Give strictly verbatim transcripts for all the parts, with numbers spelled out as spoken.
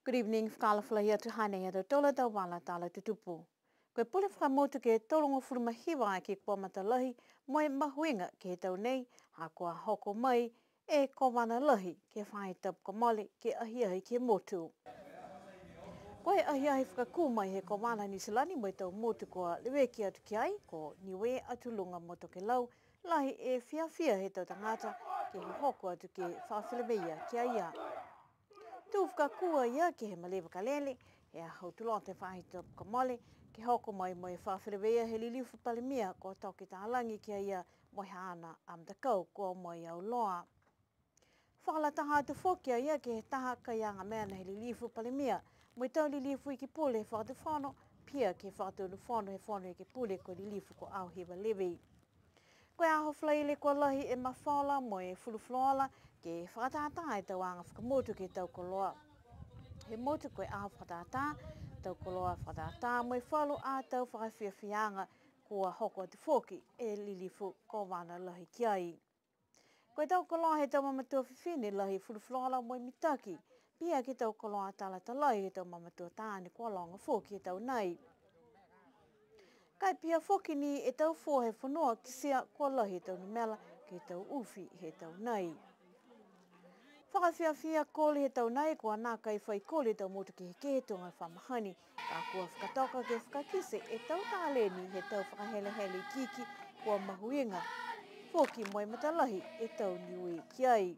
Good evening, fakaalofa lahi atu, hanei ha tautolu a tau vala tala tutupu. Ko e pule fakamotu ke tolugofulu ma hiva aki kua matalahi mo e mahuiga ke he tau nei, ha kua hoko mai e Kovana Lahi ke he faahi tapu kua mole ke ahiahi ke he motu. Ko e ahiahi fakakū mai he Kovana Niu Silani mo e tau motu kua leveki atu ki ai, ko Niue, Atu Luga mo Tokelau, lahi e fiafia he tau tagata ke hohoko atu ke fakafeleveia ki a ia. Tū fakakū a ia ke he malē vakalele he aho Tuloto he faahi tapu kua mole, ke hoko mai mo e fakafeleveia he lilifu Palemia ko Toke Talagi ki a ia mo e haana a matakau kua o mai auloa. Fakalataha atu foki a ia ke he taha kaiaga mena he lilifu Palemia mo e tau lilifu Iki Pule he Fakatufono, pihia ke he Fakatonu Fono he Fono Iki Pule ko e lilifu ko Aohiva Levi. Ko e aho Falaile kua lahi e mafola mo e fulufuluola ke fakatātā e tau aga fakamotu ke he tau koloa he motu. Ko e aho fakatātā, tau koloa fakatātā mo e falu a tau fakafiafiaaga kua hoko atu foki e lilifu Kovana Lahi ki ai. Ko e tau koloa he tau mamatua fifine lahi e fulufuluola mo e mitaki, pihia ke he tau koloa talatalai he tau mamatua taane kua loga foki he tau nei. Ka e pihia foki ni e tau fua he fonua kitia kua lahi e tau numela ke he tau ufi he tau nei. Fakafiafia koli he tau nei, kua nākai fai koli e tau motu kehekehe tuga e fa mahani, ka kua fakatoka ke fakakite e tau taleni he tau fakahelehele ikiiki kua mahuiga foki mo e matalahi e tau Niue ki ai.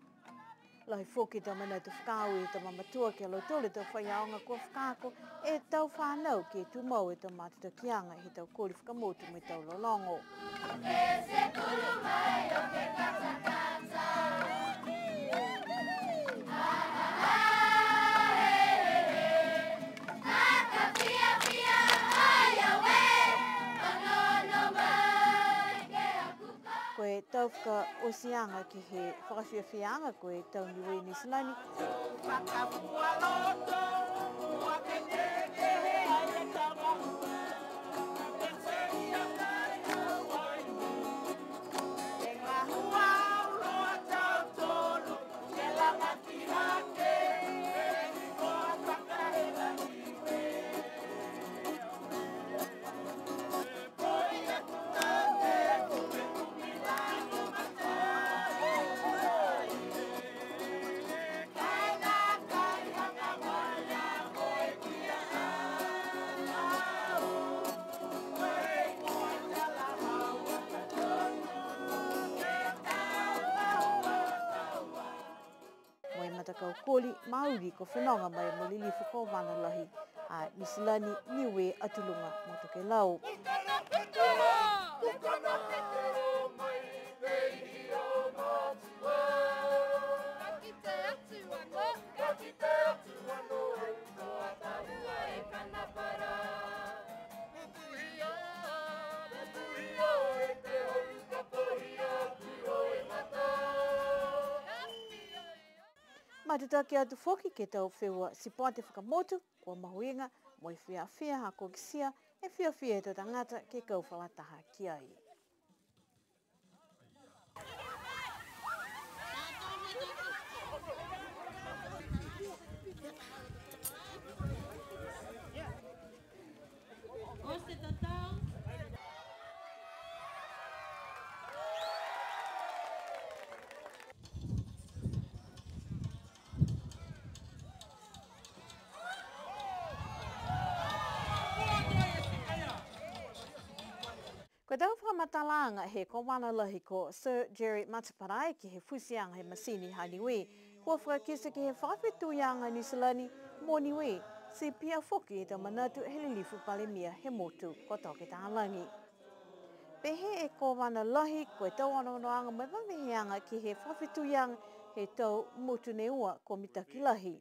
Lahi foki e tau manatu fakaaue he tau mamatua ki a lautolu e tau faiaoga kua fakaako e tau fanau ke tumau e tau matutakiaga he tau koli fakamotu mo e tau lologo. Ko e tau fakaotiaga ke he fakafiafiaaga ko e tau Niue Niu Silani. Mo e matakau koli Maori kua fenoga mai mo e lilifu Kovana Lahi a Niu Silani, Niue, Atu Luga mo Tokelau. Matutaki atu foki ke he tau feua sipote fakamotu kua mahuiga mo e fiafia ha kua kitia e fiafia he tau tagata ke kau fakalataha ki ai. Ko e tau fakamatalaaga he Kovana Lahi ko Sir Jerry Mateparae ke he futiaga he matini ha Niue, kua fakakite ke he fakafetuiaga Niu Silani mo Niue, ti pihia foki e tau manatu he lilifu Palemia he motu ko Toke Talagi. Pehē e Kovana Lahi, ko e tau onoonoaga mo e veveheaga ke he fakafetuiaga he tau motu ne ua kua mitaki lahi.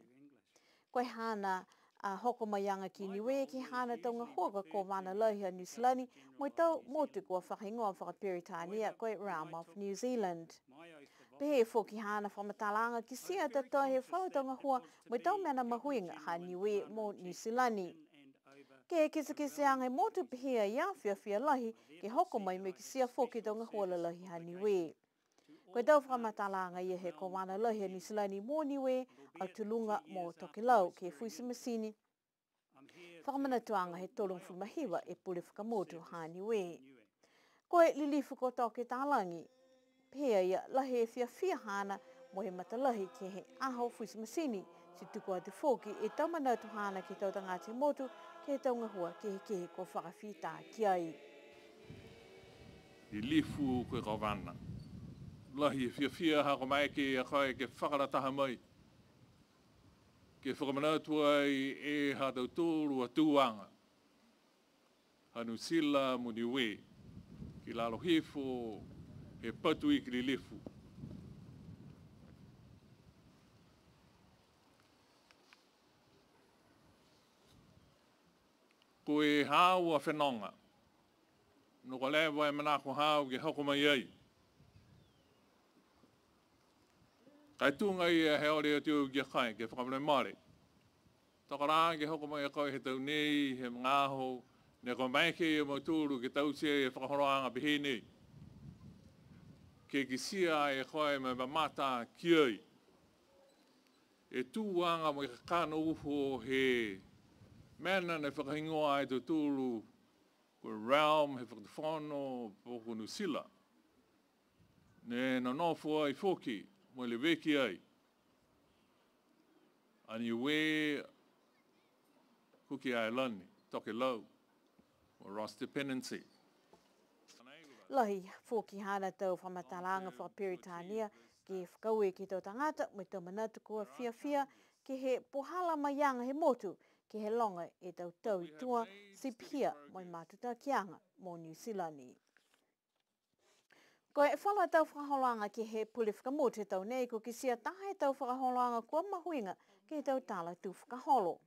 Ko e haana a hoko maiaga ki Niue ke he haana tau gahua ko e Kovana Lahi a Niu Silani mo e tau motu kua fakahigoa fakaperitania ko e Realm of New Zealand. Pehē foki haana fakamatalaaga kitia e tau tau he falu tau gahua mo e tau mena mahuiga ha Niue mo Niu Silani. Ke he kitekiteaga he motu, pehē a ia fiafia lahi ke hoko mai mo e kitia foki e tau gahua lalahi ha Niue. Ko e tau fakamatalaaga ia he Kovana Lahi a Niu Silani mo Niue, a Tuluga mo Tokelau, ke he futi masini fakamanatuaga he tolugofulu ma hiva e Pule Fakamotu ha Niue. Ko e lilifu ko Toke Talagi, pehē a ia lahi e fiafia haana mo e matalahi ke he aho futi masini, ti tuku atu foki e tau manatu haana ke he tau tagata he motu, ke he tau gahua kehekehe kua fakafita ki ai. Lilifu ko e Kovana. Lahi e fiafia ha ko e maeke ia koe ke fakalataha mai, ke fakamanatu ai e ha tautolu a tuaga ha Niu Silani mo Niue, ki lalo hifo he patu iki lilifu. Ko e haau a fenoga, ne kua leva e manako haau ke hoko mai ai. Ka e tuga ia he ole atu au ki a koe, ke fakamolemole. Toka lā ke hoko mai a koe he tau nei, he magaaho, ne kua maeke ia mautolu ke taute e fakaholoaga pehē nei. Ke kitia e koe mo e mamata ki ai e tuaga mo e kakano uho he mena ne fakahigoa e tautolu ko e realm he fakatufono po ko Niu Silani. Ne nonofo ai foki mo e leveki ai a Niue, Kuki Ailani, Tokelau, mo Ross Dependency. Lahi foki haana tau fakamatalaaga fakaperitania ke fakaaue ke he tau tagata mo e tau manatu kua fiafia ke he puhala maiaga he motu, ke he loga e tau tau i tua, ti pihia mo e matutakiaga mo Niu Silani. Ko e falu a tau fakaholoaga ke he Pule Fakamotu he tau nei, kua kitia taha e tau fakaholoaga kua mahuiga ke he tau tala tū fakaholo.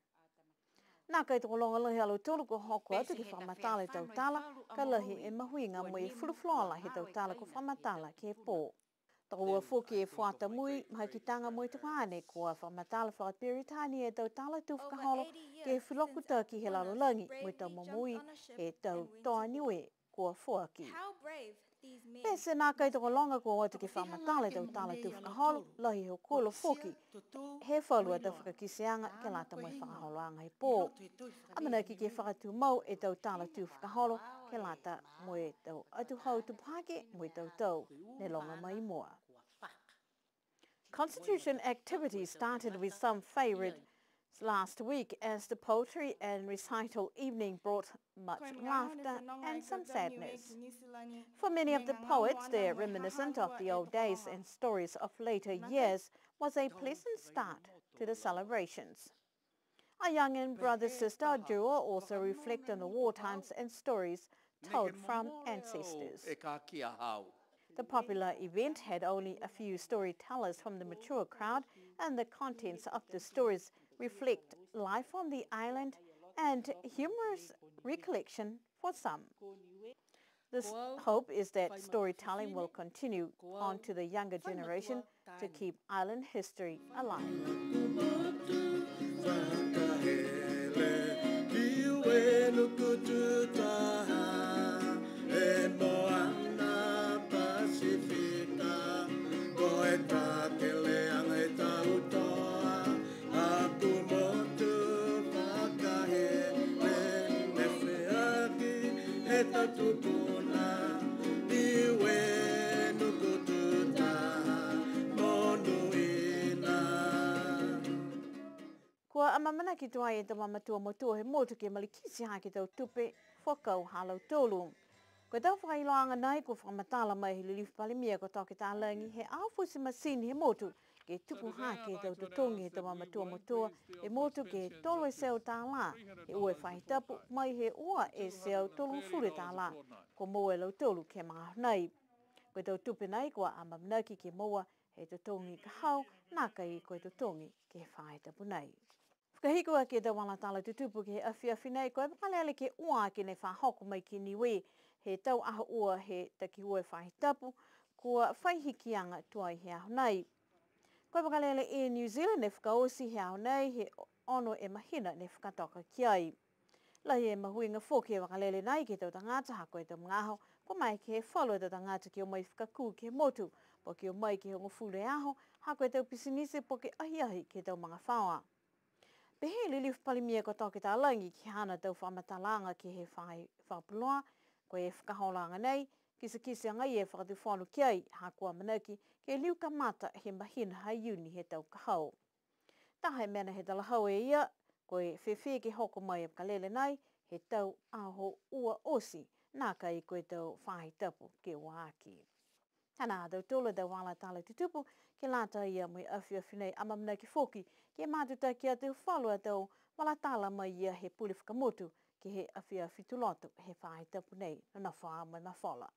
Nākai tokologa lahi a lautolu kua hoko atu ke fakamatala e tau tala, ka lahi e mahuiga mo e fulufuluola he tau tala kua fakamatala ke he pō. Tokoua foki e fuata mui, mahakitaga mo e tuaga ne kua fakamatala fakaperitania e tau tala tū fakaholo ke he fulokutaki he lalolagi mo e tau momoui he tau toa Niue kua foaki. Pete nākai tokologa kua o atu ke fakamatala e tau tala tū fakaholo, lahi e hokulo foki he falu a tau fakakiteaga ke lata mo e fakaholoaga he pō. Amanaki ke fakatumau e tau tala tū fakaholo ke lata mo e tau atuhau tupu hake mo e tau tau ne loga mai mua. Constitution activities started with some favourites last week as the poetry and recital evening brought much laughter and some sadness. For many of the poets, they're reminiscent of the old days and stories of later years was a pleasant start to the celebrations. A young and brother-sister duo also reflect on the war times and stories told from ancestors. The popular event had only a few storytellers from the mature crowd, and the contents of the stories reflect life on the island and humorous recollection for some. The hope is that storytelling will continue on to the younger generation to keep island history alive. He tau tupuna, Niue nuku tutaha, monuina. Kua amaamanaki tuai e tau mamatua motua he motu ke malikiti hake e tau tupe fuakau ha lautolu. Ko e tau fakailoaaga nai kua fakamatala mai he Lilifu Palemia ko Toke Talagi he aho futi masini he motu, ke tuku hake e tau totogi he tau mamatua motua he motu ke tolu e teau tālā he ua e faahi tapu, mai he ua e teau tolugofulu tālā kua moua e lautolu ke he magaaho nai. Ko e tau tupe nai kua amaamanaki ke moua he totogi ka hau, nākai ko e totogi ke he faahi tapu nai. Fakahiku aki e tau vala tala tutupu ke he afiafi nei, ko e vakalele ke ua aki ne fa hoko mai ki Niue he tau aho ua he takihua e faahi tapu, kua fai hikiaga tuai he aho nei. Ko e vakalele Air New Zealand ne fakaoti he aho nei he ono e mahina ne fakatoka ki ai. Lahi e mahuiga foki he vakalele nai ke he tau tagata, ha ko e tau magaaho kua maeke he falu a tau tagata ke o mai fakakū ke he motu, po ke o mai ke he hogofulu e aho, ha ko e tau pisinisi po ke ahiahi ke he tau magafaoa. Pehē e Lilifu Palemia ko Toke Talagi ke he haana tau fakamatalaaga ke he faahi fakapuloa, ko e fakaholoaga nei, kitekite agaia e Fakatufono ki ai, ha kua amanaki ke liu kamata he mahina ha Iuni he tau ka hau. Taha e mena he talahau e ia, ko e fēfē ke hoko mai e vakalele nai, he tau aho ua oti, nākai ko e tau faahi tapu ke ua aki. Hanā ha tautolu a tau vala tala tutupu, ke lata ia mo e afiafi nei, amaamanaki foki, ke matutaki atu e falu a tau vala tala mai ia he Pule Fakamotu, ke he afiafi Tuloto, he faahi tapu nei, nonofo ā mo e mafola.